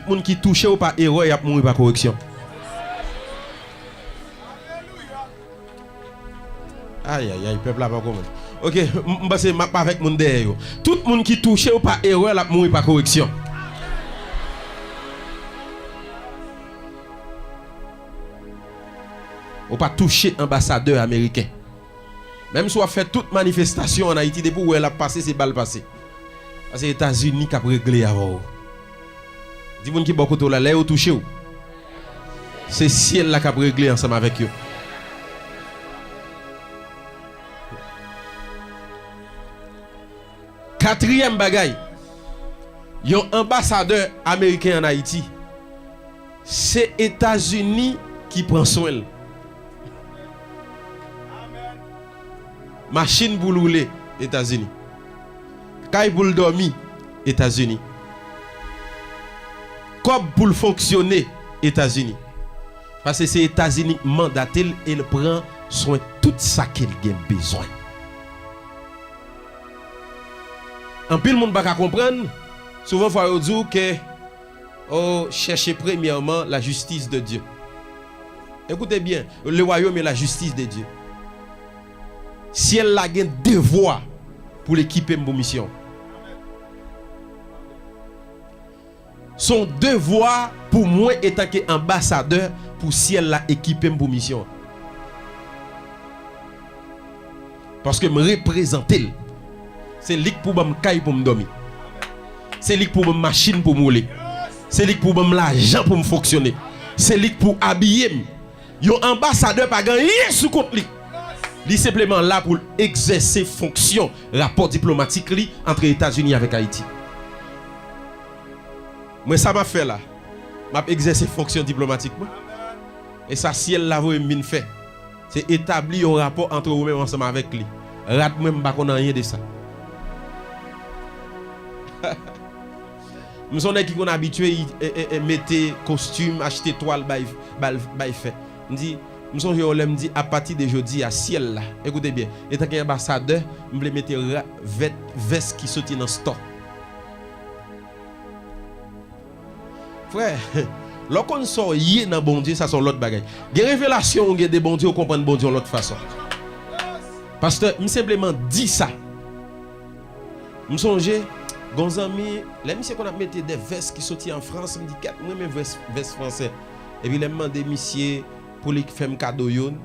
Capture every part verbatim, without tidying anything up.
Moun ki touche w pa erè, y ap mouri pa koreksyon. Ayayay, pèp la pa konprann. Oke, m, m panse m ap avèk moun dèyè yo. Tout moun ki touche w pa erè, l ap mouri pa koreksyon. Ou pa touche anbasadè ameriken. Menm si w ap fè tout manifestasyon ann Ayiti, depi w wè l ap pase, se ba l pase. Paske Etazini k ap regle avè w. Di moun ki bò kote w la, lè yo touche w, se syèl la k ap regle ansanm avèk yo. Katriyèm bagay, yon anbasadè ameriken ann Ayiti, se Etazini ki pran swen l. Machin pou l woule, Etazini. Kay pou l dòmi, Etazini. Kòb pou l fonksyone, Etazini. Paske se Etazini k mandate l e l pran swen tout sa ke l gen bezwen. Anpil moun pa ka konprann, souvan fwa yo di w ke, oh, cherchez premièrement la justice de Dieu. Écoutez bien, le royaume et la justice de Dieu. Syèl la gen devwa pou l ekipe m pou misyon. Se yon devwa pou mwen, etanke anbasadè, pou syèl la ekipe m pou misyon an. Paske m reprezante l. Se li k pou ban m kay pou m dòmi. Se li k pou ban m machin pou m woule. Se li k pou ban m lajan pou m fonksyone. Se li k pou abiye m. Yon anbasadè pa gen anyen sou kont li. Li senpleman la pou l egzèse fonksyon rapò diplomatik li ant Etazini avèk Ayiti. Mwen, sa m ap fè la, m ap egzèse fonksyon diplomatik mwen. E sa syèl la voye m vin fè, se etabli yon rapò ant ou menm ansanm avèk li. Rad mwen, m pa konn anyen de sa. M se yon nèg ki konn abitye, e, e, e, mete kostim, achte twal, bay, bay, bay fè. M di, m sonje yon lè m di, apati de jodi a, syèl la, ekoute byen, etanke anbasadè, m vle mete ra-, vèt, vès ki soti nan stò. Frè, lè w konn sa w ye nan Bondye, sa se yon lòt bagay. Gen revelasyon ou gen de Bondye, ou konprann Bondye yon lòt fason. Pastè, m senpleman di sa. M sonje, gon zanmi, lè misye konn ap mete de vès ki soti an Frans, m di, "Kèt, m renmen vès, vès fransè." Epi lè m mande misye pou li fè m kado youn,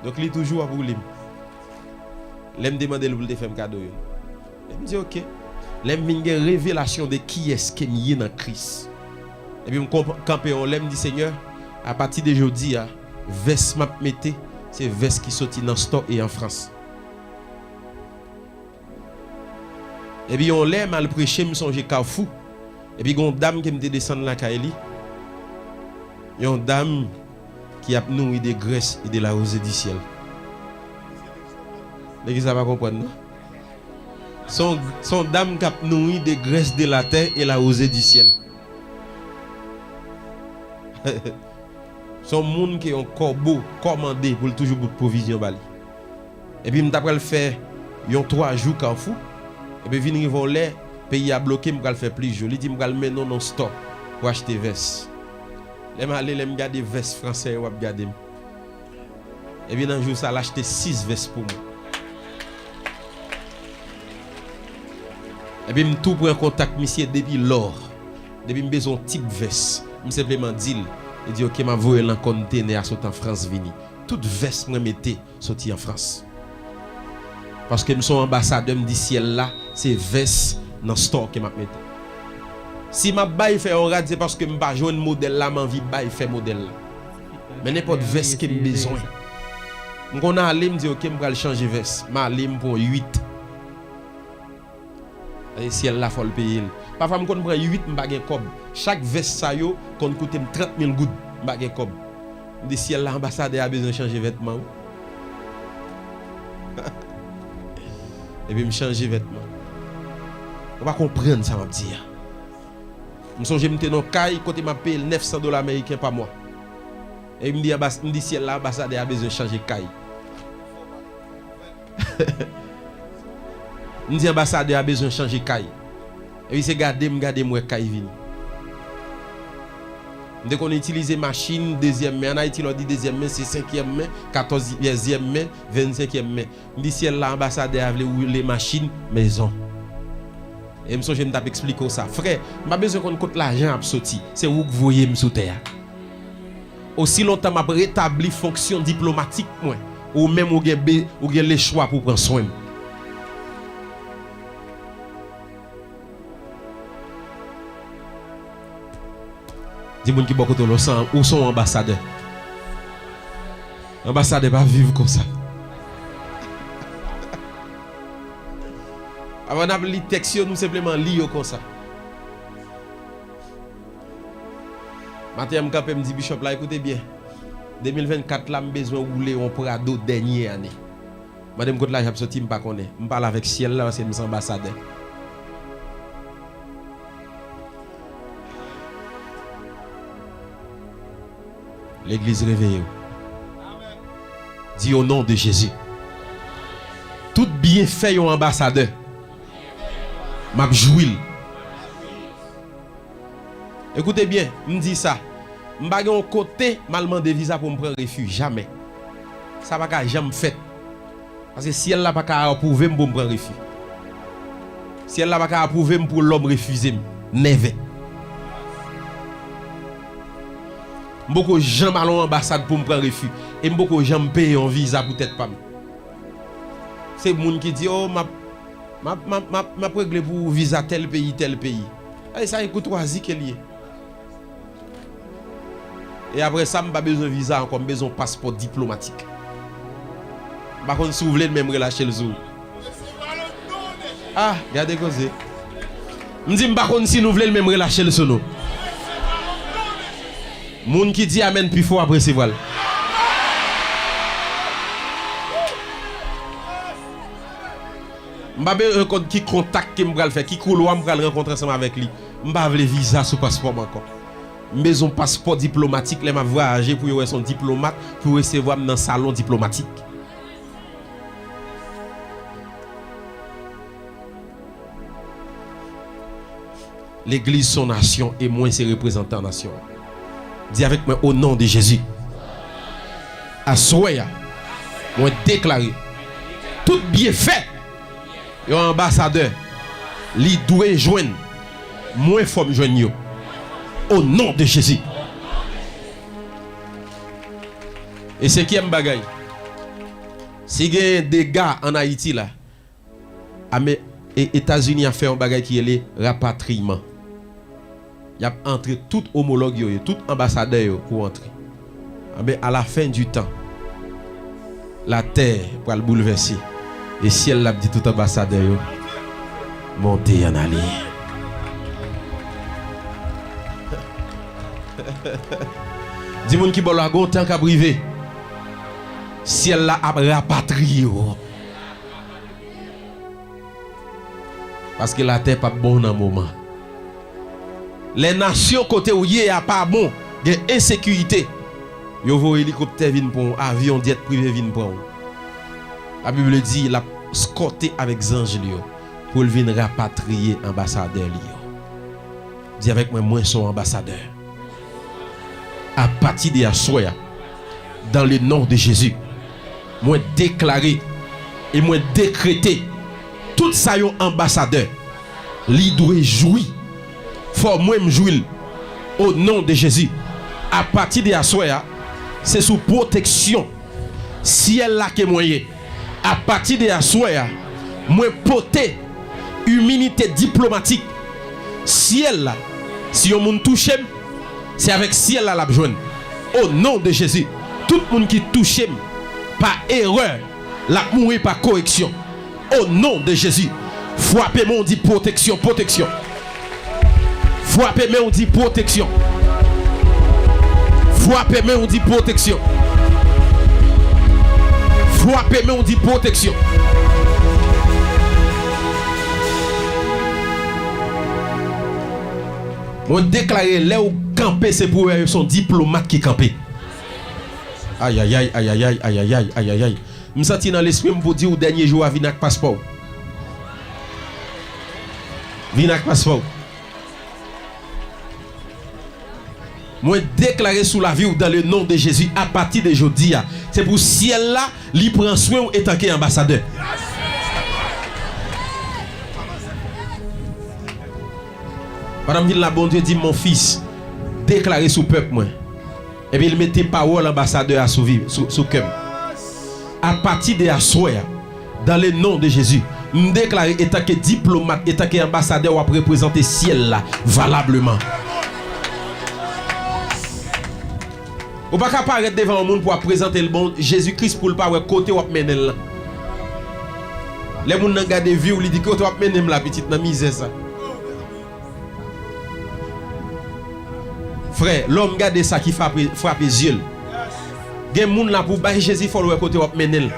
donk li toujou ap woule m. Lè m te mande l pou l te fè m kado youn. Epi m di, "Oke." Lè m vin gen revelasyon de kiyès ke m ye nan Kris. Epi m konp-, kanpe yon lè, m di, "Senyè, apati de jodi a, vès m ap mete, se vès ki soti nan stò e an Frans." Epi yon lè, m al preche, m sonje Kafou. Epi gen yon dam ke m te desann lakay li. Yon dam ki ap nouri de grès e de la rosée du ciel. Legliz la pa konprann, non? Se yon, se yon dam k ap nouri de grès de la terre et la rosée du ciel. Se yon moun ke yon kòbo kòmande pou l toujou pote pwovizyon ba li. Epi m ta pral fè yon twa jou Kafou. Epi vin rive yon lè, peyi a bloke, m pral fè plis jou. Li di m pral mennen w nan stò pou achte vès. Lè m ale, lè m gade vès fransè yo ap gade m. Epi nan jou sa, l achte sis vès pou mwen. Epi m tou pran kontak misye depi lò. Depi m bezwen yon tip vès, m senpleman di l. Li di, "Oke, m ap voye l nan kòntenè a sot an Frans vini." Tout vès mwen mete soti an Frans. Paske m se yon anbasadè, m di syèl la, se vès nan stò ke m ap mete. Si m ap bay fè yon rad, se paske m pa jwenn modèl la, m anvi bay fè modèl la. Men nenpòt vès ke m bezwen. M konn ale, m di, "Oke, m pral chanje vès." M ale, m pran uit. E syèl la fò l peye l. Pafwa m konn pran uit, m pa gen kòb. Chak vès sa yo konn koute m trant mil goud, m pa gen kòb. M di syèl la, anbasadè a bezwen chanje vètman wi. Epi m chanje vètman. Ou pa konprann sa m ap di a. M sonje m te nan kay kote m ap peye l nèf san dola ameriken pa mwa. Epi m di anbas-, m di syèl la, anbasadè a bezwen chanje kay. M di anbasadè a bezwen chanje kay. Epi se gade m, gade m wè kay vini. M te konn itilize machin dezyèm men. Ann Ayiti, lè w di dezyèm men, se senkyèm men, katòzyèm men, vennsenkyèm men. M di, syèl la, anbasadè a vle woule machin, mezon. E m sonje m t ap eksplike w sa. Frè, m pa bezwen konn kot lajan ap soti. Se ou k voye m sou tè a. Osi lontan m ap retabli fonksyon diplomatik mwen, ou menm ou gen be-, ou gen lechwa pou pran swen m. Di moun ki bò kote w la, ou se yon, ou se yon anbasadè. Anbasadè pa viv konsa. Avan n ap li tèks yo, nou senpleman li yo konsa. Maten an, m kanpe, m di Bishop la, "Ekoute byen, de mil vennkat la, m bezwen woule yon Prado dènye ane." Mande m kot lajan ap soti, m pa konnen. M pale avèk syèl la paske m se anbasadè. Legliz, reveye w. Di, "O non de Jezi, tout byenfè yon anbasadè, m ap jwi l." Ekoute byen, m di sa. M pa gen yon kote m al mande viza pou m pran refi, jamè. Sa pa ka janm fèt. Paske syèl la pa ka apwouve m pou m pran refi. Syèl la pa ka apwouve m pou lòm refize m. Nèvè. M poko janm al yon anbasad pou m pran refi. E m poko janm peye yon viza pou tèt pa m. Se moun ki di, "O, m ap, m ap, m ap, m ap, m ap regle pou viza tèl peyi, tèl peyi." Ay, sa e koutwazi ke l ye. E apre sa, m pa bezwen viza ankò, m bezwen yon paspò diplomatik. M pa konn si w vle l, men m relache l sou ou. Ah, gade koze. M di, m pa konn si nou vle l, men m relache l sou nou. Moun ki di amèn pi fò ap resevwa l. M pa bezwen konn ki kontak ke m pral fè, ki koulwa m pral rankontre ansanm avèk li. M pa vle viza sou paspò m ankò. M bezwen paspò diplomatik lè m ap vwayaje pou yo wè se yon diplomat, pou yo resevwa m nan salon diplomatik. Legliz se yon nasyon e mwen se reprezantan nasyon an. Di avèk mwen, "O non de Jezi." Aswè a, mwen deklare tout byenfè yon anbasadè, li dwe jwenn, mwen fò m jwenn yo. O non de Jezi. E senkyèm bagay, si gen dega ann Ayiti la, ame-, e-, Etazini ap fè yon bagay ki rele rapatriman. Y ap antre tout omològ yo yo, tout anbasadè yo pou antre. Anben, à la fin du temps, latè pral boulvèse. E syèl la ap di tout anbasadè yo, "Montez en allez." Di moun ki bò la, gon tan k ap rive, syèl la ap rapatriye w. Paske latè p ap bon nan moman. Lè nasyon kote w ye a pa bon, gen ensekirite, yo voye elikoptè vin pran w, avyon, jet prive vin pran w. Labib di l ap eskòte avèk zanj li yo pou l vin rapatriye anbasadè li yo. Di avèk mwen, "Mwen se yon anbasadè." Apati de aswè a, dans le nom de Jésus, mwen deklare e mwen dekrete tout sa yon anbasadè li dwe jwi. Fò mwen m jwi l. O non de Jezi, apati de aswè a, se sou pwoteksyon syèl la ke mwen ye. Apati de aswè a, mwen pote iminite diplomatik syèl la. Si yon moun touche m, se avèk syèl la l ap jwenn. O non de Jezi, tout moun ki touche m pa erè, l ap mouri pa koreksyon. O non de Jezi, frape men w, di pwoteksyon, pwoteksyon. Frape men w, di pwoteksyon. Frape men w, di pwoteksyon. Frape men w, di pwoteksyon. Mwen deklare, lè w kanpe, se pou w wè se yon diplomat ki kanpe. Ayayay, ayayay, ayayay, ayayay. M santi nan lespri m pou di w, dènye jou a, vin ak paspò w. Vin ak paspò w. Mwen deklare sou lavi w, dans le nom de Jésus, apati de jodi a, se pou syèl la, li pran swen w etanke anbasadè. Pandan m vin la, Bondye di, "Mon fils, deklare sou pèp mwen." Epi l mete pawòl anbasadè a sou vi, sou, sou kè m. Apati de aswè a, dans le nom de Jésus, m deklare, etanke diplomat, etanke anbasadè, w ap reprezante syèl la valableman. Ou pa ka parèt devan yon moun pou w ap prezante l bon Jezi Kris pou l pa wè kote w ap mennen l lan. Lè moun nan gade vi w, li di, "Kote w ap mennen m la, pitit, nan mizè sa?" Frè, lòm gade sa ki frape, frape zye l. Gen moun la pou bay Jezi, fò l wè kote w ap mennen l.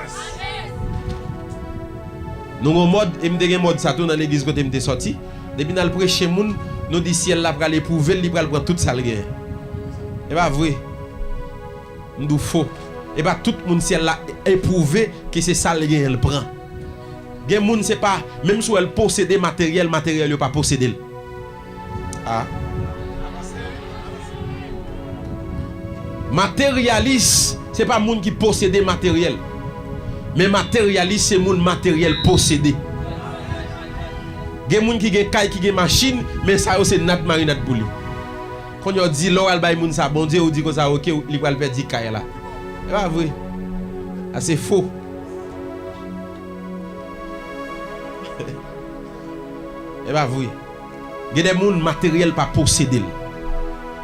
Nou gon mòd, e m te gen mòd sa tou nan legliz kote m te sòti. Depi n al preche moun, nou di syèl la pral epwouve l, li pral pran tout sa l genyen. E pa vre. M di w fo. E pa tout moun syèl la epwouve ke se sa l genyen l pran. Gen moun se pa, menm si w wè l posede materyèl, materyèl yo pa posede l. A. Materyalis, se pa moun ki posede materyèl. Men materyalis, se moun materyèl posede. Gen moun ki gen kay, ki gen machin, men sa yo se nad marinad pou li. Kounye a w di, lè w al bay moun sa Bondye, ou di konsa, "Oke, li pral pèdi kay la." E pa vre. Sa se fo. E pa vre. Gen de moun, materyèl pa posede l.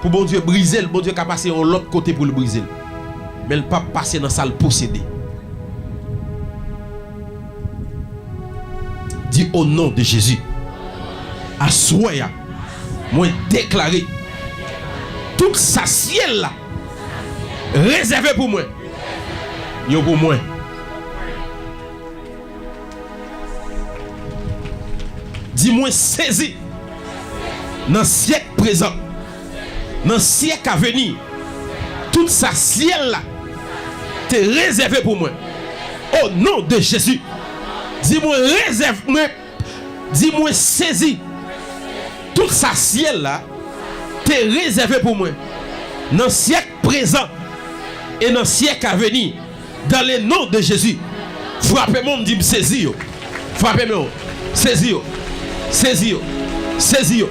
Pou Bondye brize l, Bondye ka pase yon lòt kote pou l brize l. Men l p ap pase nan sa l posede. Di, "O non de Jezi, aswè a, mwen deklare tout sa syèl la rezève pou mwen, yo pou mwen." Di, "Mwen sezi nan syèk prezan, nan syèk aveni, tout sa syèl la te rezève pou mwen, o non de Jezi." Di, "Mwen rezève, mwen," di, "Mwen sezi tout sa syèl la te rezève pou mwen, nan syèk prezan e nan syèk aveni." Dans le nom de Jésus. Frape men w, di, "M sezi yo." Frape men w. Sezi yo. Sezi yo. Sezi yo.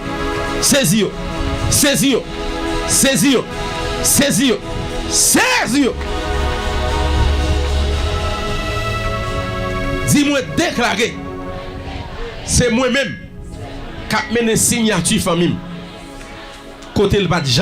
Di, "Mwen deklare, se mwen menm k ap mennen siyati fanmi m kote l pa t janm